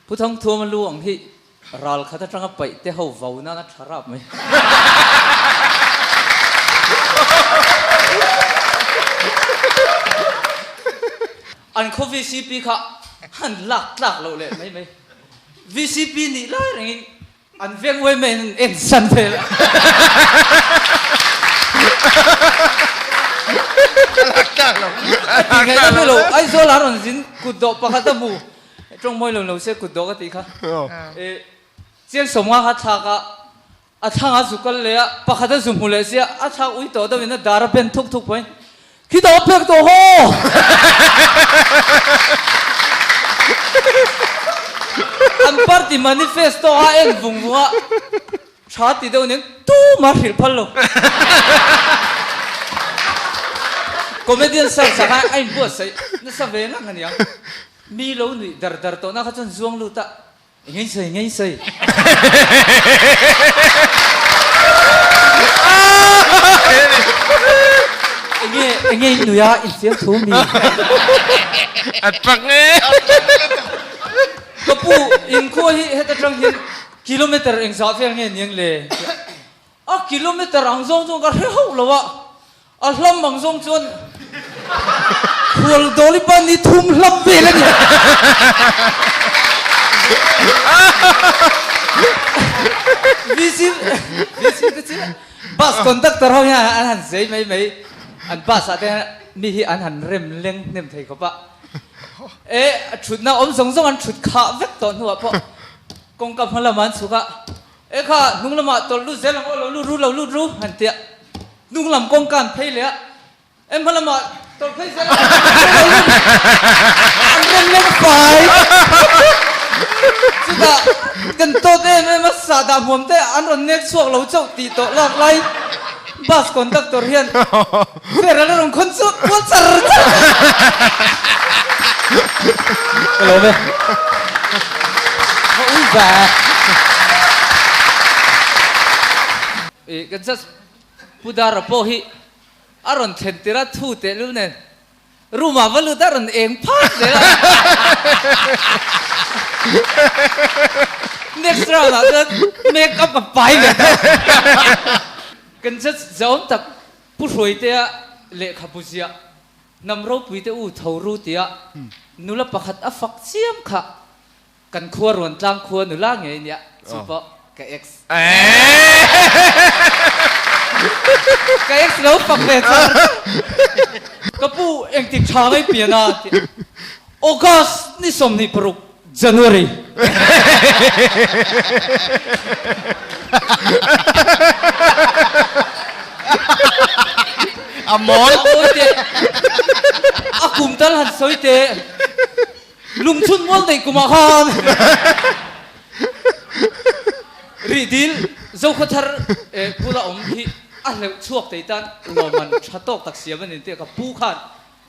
Pu Thangthuama lu ang hi ral khat atanga paih te ho vau nana tha rap mai. An khaw vcp kha han lak tlak loh leh mai mai. Vcp nih lai rengin An veng uai mai an en san vel. Ka ti ngaih na lo Aizawl ah rawn zin kut dawh pakhat a hmu tawng mawi lo lo se kut dawh ka tih kha chiang sawmnga kha thlak a a thlang a zu kal leh a pakhat a zu hmu leh sia a thlak ui tawh deuh in a dar a ben thuk thuk pawhin Khi tawh a pek tawh haw! An party manifesto a en vung vung a, tha ti deuh nen tumah hrilh phal lo. Comedian search ah khan a inbuatsaih nasa ve ngang a niang. Mi lo nuih dar dar tawhna kha chuan zuang lut a, Ngei sawi, ngei sawi. Enge, enge in nui a, in fiam thu mi. A tang e. Ka pu, in khua hi heta tang hian kilometer engzah vel nge niang le? A kilometer ang zawng chuan ka hre hauh lo a, a hlam ang zawng chuan khual dawli pa ni thum hlam vel a ni. VC VC te chu bus conductor ho hian an han zei mai mai, an bus ah te hian mi hi an han rem leng hnem thei khawp a. E thutna awm zawng zawng an thut khah vek tawh hnuah pawh kawngka hma lamah an chhuk a. E kha, hnung lamah tawlh lut zel ang aw, lo lut ru, lo lut ru, han ti a. Hnung lam kawngka an phei leh a, e hma lamah tawlh phei zel ang aw, lo lut ru, an rawn leng fai. Chutah kan tawt em em a, sahdah hmuam te an rawn nek chhuak lo chauh tih tawh lak laiin bus conductor hian fare a la rawn khawn chhuak kual char char a. Ka lawm e. Ka ui ve. I kan just Pu Dara pawh hi a rawn thlen tir a, thu tehlul nen room ah va lut a rawn eng phak zel a. Next round ah chuan make up a pai leh ta. Kan just zahawm tak Pu Hruaitea lehkhabu ziah Hnam ropuite u tho ru tia nula pakhat a fak chiam kha kan khua ruan tlang khua nula ngei nia chu pawh ka ex. Ka ex lo fak ve char. Ka pu engtik tha ngei pian a ti August ni 26 January. A mawl. A kum tal han sawi teh. Lungchhun mual neih kumah khan rih dil Zokhawthar bula awm hi a hleuh chhuak thei tan lawmman tha tawk tak siam a ni tih ka pu khan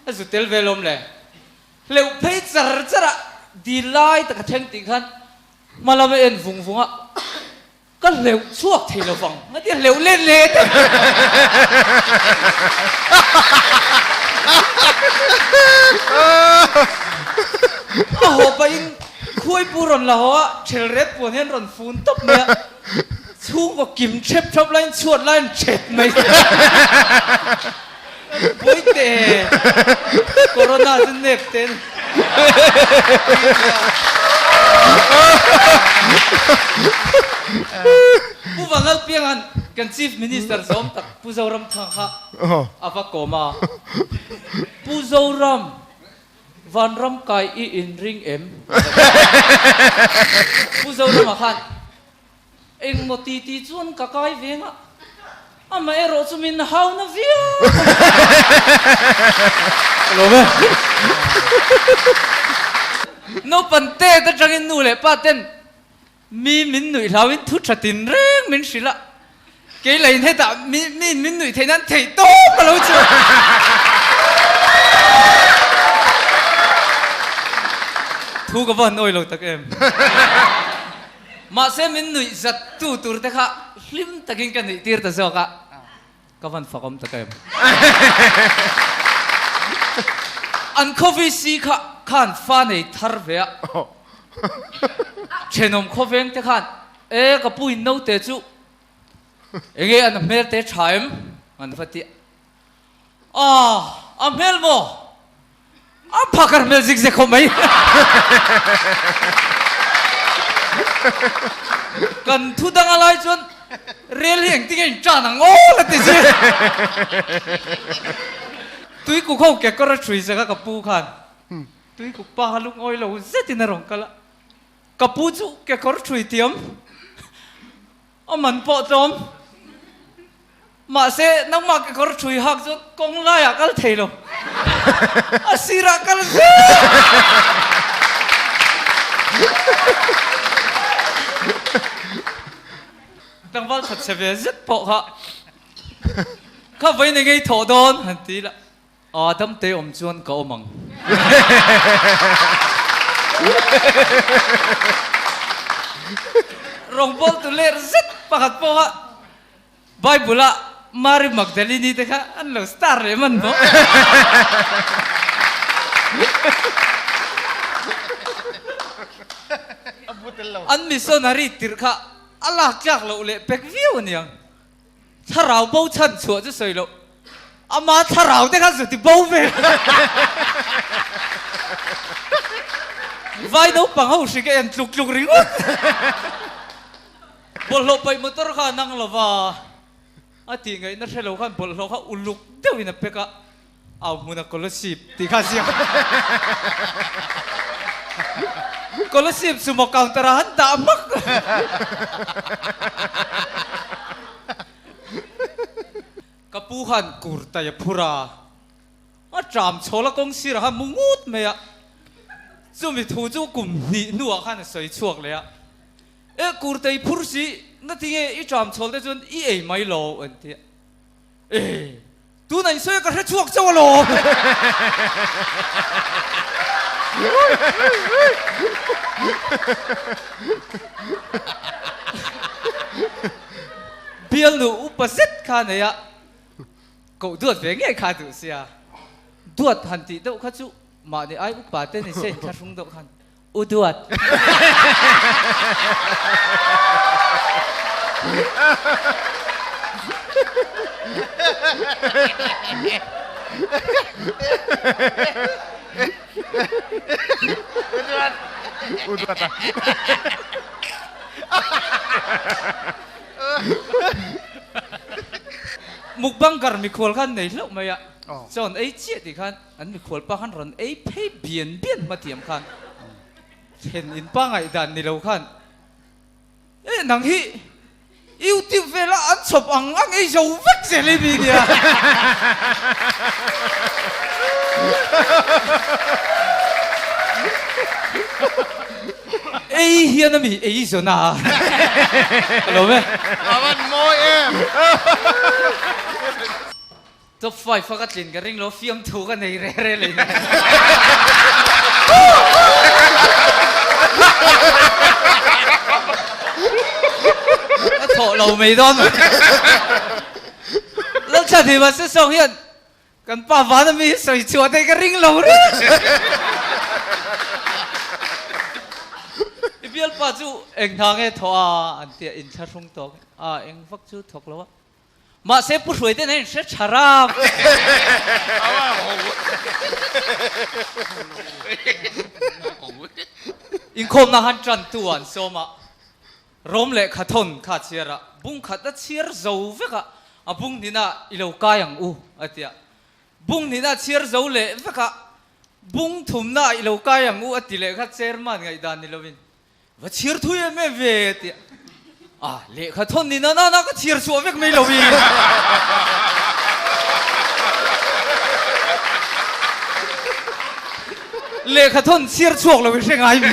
a zu tel ve lawm le. Hleuh phei char char a dil lai tak a thleng tih khan hma lam a en vung vung a, ka hleuh chhuak thei lo vang a ti a, hleuh let let a. A haw pahin khuai pu rawn la haw a, thel ret puan hian rawn fun tawp mai a, chhungkaw kim thep thap laiin chhuat laiin thet mai. Puite Corona chu nep te ni. Pu Vanlalpianga'n kan Chief Minister zawm tak Pu Zoramthang kha a va kawm a, Pu Zoram, Vanram kai i inring em? Pu Zorama khan Engmaw ti ti chuan ka kai veng a, amaherawh chu min hau na viau a ni. Ka lawm e. Naupang tet atangin nu leh pa ten mi min nuih hlauin thu tha tin reng min hrilh a, kei lain hetah mi miin min nuih theih nan theih tawp a lo chu. Thu ka va han awi lo tak em. Mahse min nuih zat tu tur te kha hlim takin ka nuih tir ta zawk a, ka van fakawm tak em. An khaw VC kha khan fa nei thar ve a. Thenawm khawveng te khan e ka pu in naute chu enge an hmel te tha em an va ti a, a hmel maw a phakar hmel zik zek khawp mai. Kan thu dang a lai chuan rel hi engtin nge in tan ang aw la ti zir. Tuikuk ho kekawr a thui zak a ka pu khan Tuikuk pa kha lungawi lo zetin a rawn kal a, ka pu chu kekawr thui tiam a man pawh tlawm. Mahse, nangmah kekawr thui hak chuan kawng laiah kal thei lo, a sirah kal zel. Tlangval that chhe ve zet pawh kha, Kha vawiin engei thawh dawn? han ti la. Aw damte awm chuan ka awm ang. Rawngbawltu ler zet pakhat pawha Bible a Mary Magdalene te kha an lo star leh hman bawk. An missionary tirh kha a lak tlak loh leh pek viau aniang. Thlarau bo chhan chhuah chu sawi loh, ama thlarau te kha zu ti bo ve. Vai naupang ho hri ka en tluk tluk ringawt. Bawlhhlawh paih motor kha a nang lo va, a tih ngaihna hre lo khan bawlhhlawh kha uluk deuhin a pek a, au hmuna Kolasib tih kha a ziak. Kolasib sumo counter ah han dah hmak. Ka pu khan kurtai a phur a, a ṭam chhawl a kawng sirah khan mu ngut mai a, chumi thu chu kum hnih hnuah khan a sawi chhuak leh a, E kurtai phur si, natinge i ṭam chhawl te chuan i ei mai lo an ti a. E, tuna in sawi a ka hre chhuak chauh alawm. Bialnu upa zet kha nei a, koh duat ve ngei kha duh sia. Duat han tih deuh kha chu mahni ai upa te ni se inthlahrung deuh khan U Duat. U Duat a. Mukbang mikhual khan nei hlauh mai a, chawn ei chiah tih khan. An mikhual pa khan rawn ei phei bian bian hma thiam khan thlen in pa ngaihdan ni lo khan eh nang hi YouTube vela an chhawp ang ang ei zo vek zel i mi nia. Ei hian a mi ei zawn a ka lawm e. A van mawi em. Top five a ka tlin ka ring lo fiamthu ka nei re re lei nen. Ka thawh lo mai dawn mai. Lalchhan hi mahse sawng hian kan pa van ami hi sawi chhuah theih ka ring lo reng. I bialpa chu eng hna nge thawh a an tia inthlahrung tawk a eng vak chu thawk lo a. Mahse Pu Hruai ten a inhre tha ram. Inkhawmna han tan tu an sawm a, Rom lehkha thawn kha a chhiar a, bung khat a chhiar zo vek a, a bung hnihna i lo kai ang u a ti a. Bung hnihna a chhiar zo leh vek a, bung thumna i lo kai ang u a ti leh kha chairman ngaihdan ni lovin Va chhiar thui em em ve tia a lehkha thawn ni na na na ka chhiar chhuah vek mai lo i. Lehkha thawn chhiar chhuak lo i hre ngai mi.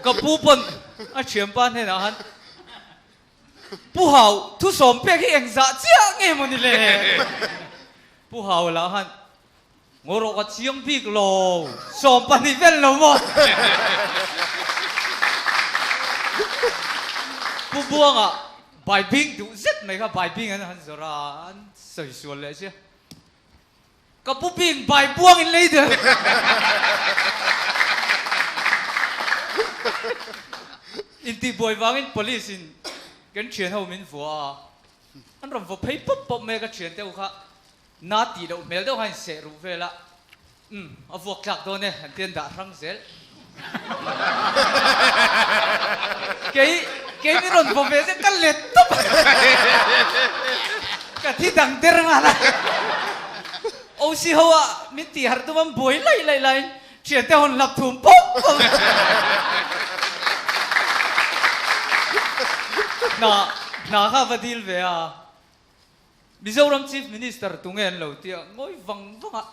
Ka pu pawn a thianpa hnenah han Pu Hau, thu sawm pek hi engzah chiah nge maw ni le? Pu Hau lah khan, Ngaw rawh ka chiang bik lo, 12 vel lo maw? Pu Buanga baibing duh zet mai kha baibing an han zawrh a, an sawi sual leh sia. Ka pu bik bai buang in lei der. Intih buai vangin police in kan thian ho min vua a, an rawn vaw phei pawp pawp mai a ka thian te ho kha na tih loh hmel deuh khan in seh ruh vel a, umm a vuak tlak dawn e an ti an dah hrang zel. Kei kei min rawn vaw ve zet ka let tawp a, ka thi dang der nghal a. OC ho ah min tih harh tum an buai laih laih laiin thian te hawn hlap thum pawp pawp a. Hna hna kha va dil ve a, Mizoram Chief Minister tunge an lo tia ngawi vang vang a.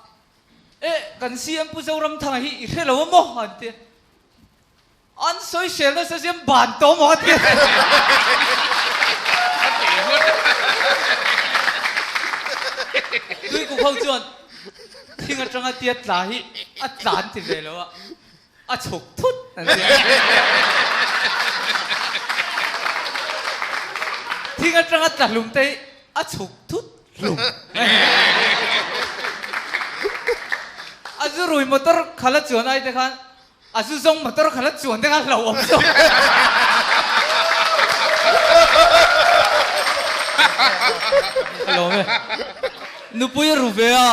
Eh, kan CM Pu Zoramthanga hi i hre lo a maw? an ti a. An sawi hrial nasa siam ban tawh maw a ti a. Tuikuk ho chuan thing atanga tia tla hi a tla an ti ve lo a, a chhuk thut an ti a. Thing atanga tla hlum te hi a chhuk thut hlum. A zu rui motor khala chuan ai te khan a zu zawng motor khala chuan te khan hlauhawm zawk. Ka lawm e. Nupui a ru ve a,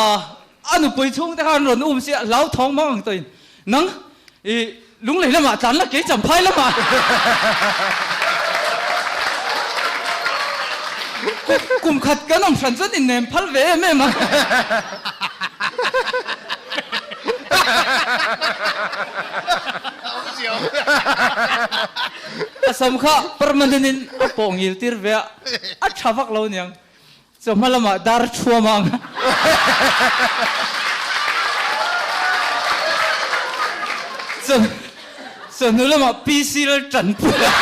a nupui chhung te khan rawn um sia hlauthawng mang ang tawhin nang i Lunglei lamah tlan la kei champhai lamah kum khat kan awm hran chuan innem phal ve em em a. A sam kha permanent in a pawh ngil tir ve a, a tha vak lo niang. Chawhma lamah dar thuam ang. Chawhnu lamah PC lal tan pui ang.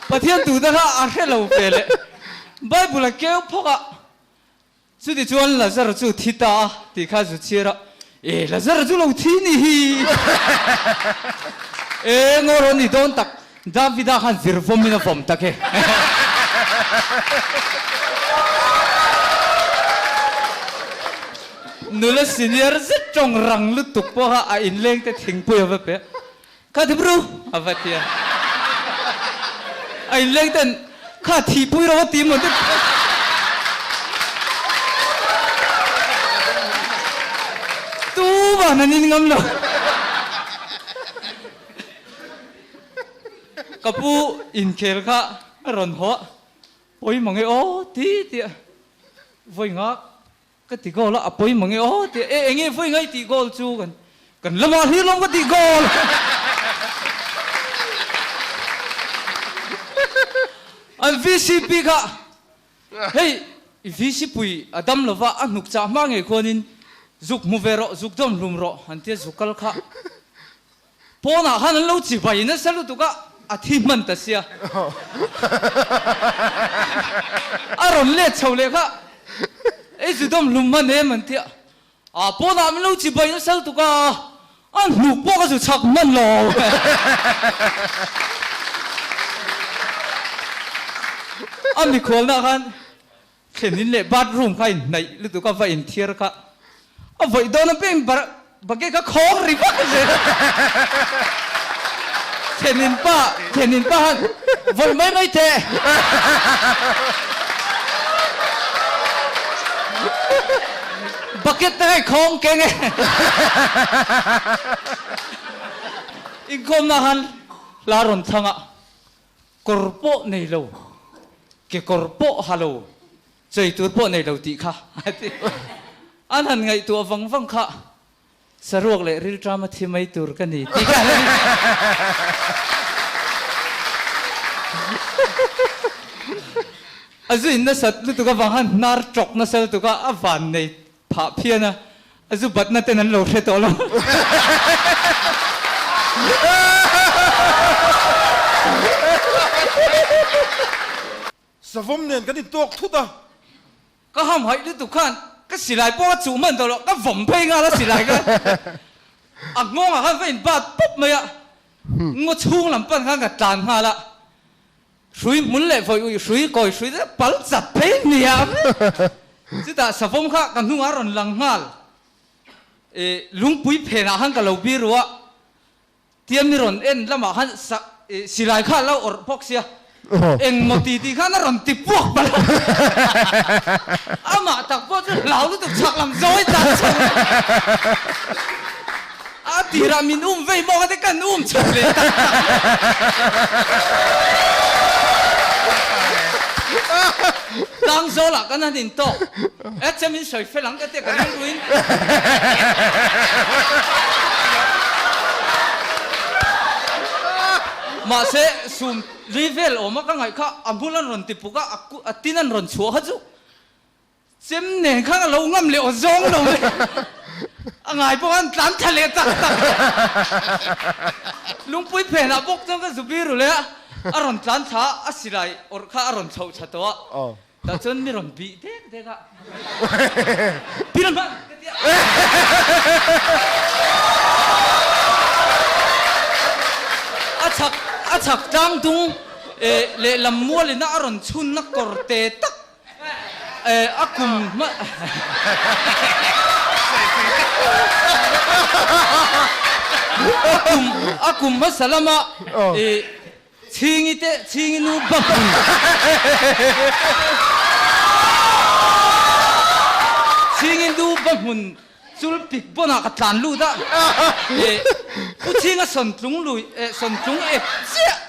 Pathian duhna kha a hre lo ve le. Bible a keu phawk a. Chutichuan Lazar chu thi ta a tih kha zu chhiar a, E Lazar chu lo thi ni hi! E ngaw rawn ni dawn tak, Davida khan vir vawm in a vawm tak e. Nula senior zet tawng rang lutuk pawh kha a inleng te thingpui a va pe a, Kha ti bru! A va ti a. A inleng ten, Kha thihpui ro a ti maw te. Tu van an in ngam lo. Ka pu inkhel kha a rawn haw a, Pawi mange aw ti ti a, vawi ngak Ka ti goal a, a pawi mange aw ti a, e enge vawi ngai tih goal chu kan kan lamah hlir lawm ka tih goal. An VCP kha hei VC pui a dam lova a hnuk chah hma ngei khuanin zuk hmu ve rawh zuk dawm hlum rawh an tia zuk kal kha Pawnah khan an lo chi vai nasa lutuk a, a thi hman ta sia. A rawn let chho leh kha, Ei zu dawm hlum hman em an ti a, Ah pawnah min lo chi vai nasa lutuk a, a hnuk pawh ka zu chhak hman lo. A mikhualna khan Thlen in leh bathroom kha inhnaih lutuk a va inthiar kha a vawih dawn a peng bar bucket kha khawng ri vak zel a. Thlen in pa thlen in pa han vawih mai mai teh. Bucket te kha i khawng keng e. Inkhawmna khan hla rawn thlang a. Kawr pawh nei lo, kekawr pawh ha lo, chei tur pawh nei lo tih kha a ti. An han ngaihtuah vang vang kha saruak leh rilṭam a thi mai tur ka ni tih kha a ni. A zu in nasat lutuk avang khan hnar ṭawk nasa lutuk a, a van nei phah phian a, a zu batna ten an lo hre tawh lo. Savawm nen kan intawk thut a. Ka hamhaih lutuk khan ka silai pawh a chuh hman tawh lo, ka vawm phei nghal a silai kha. A nghawngah khan va inbat pawp mai a, ngaw chhung lam pan khan ka tlan nghal a. Hrui hmul leh vawi uih hrui kawi hrui te pal chat phei hniam. Chutah savawm kha ka hnungah a rawn lang nghal. I lungpui phenah khan ka lo biru a, tia mi rawn en lamah khan sa i silai kha a lo awrh bawk sia, engmaw ti tih khan a rawn ti puak palh a. Amah tak pawh chu hlau lutuk chhak lam zawi dan chho a tirah min um vei bawk a te kan um chho leh tak tak. Tlang zawlah kan han intawk. E che min sawi fel ang ka tia ka rilruin. Mahse sum li vel awm a ka ngaih kha a hmul an rawn ti puk a, a tin an rawn chhuah kha chu chem nen khan a lo ngam leh aw zawng lo mai. A ngai pawh khan tlan tha leh tak tak. Lungpui phenah bawk chuan ka zubi ru leh a, a rawn tlan thla a, a silai awrh kha a rawn chhoh tha tawh a. Tah chuan mi rawn bih dek dek a, Pil hman ka ti a. A chhak a chhak tlang dung lehlam mualina a rawn chhunna kawr te tak a kum hma a kum a kum hmasa lama Chhingi te Chhingi nu Bahmun. Chhingi nu Bahmun chul pik pawnah ka tlan lut a, eh Pu Chhinga sawntlung lui eh sawntlung ep chiah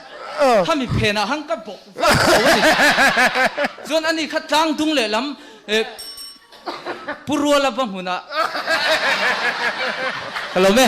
khami phenah khan ka bawk vak tho a ni. Chuan ani kha tlang dung lehlam eh Pu Ruala Bahmunah ka lo me.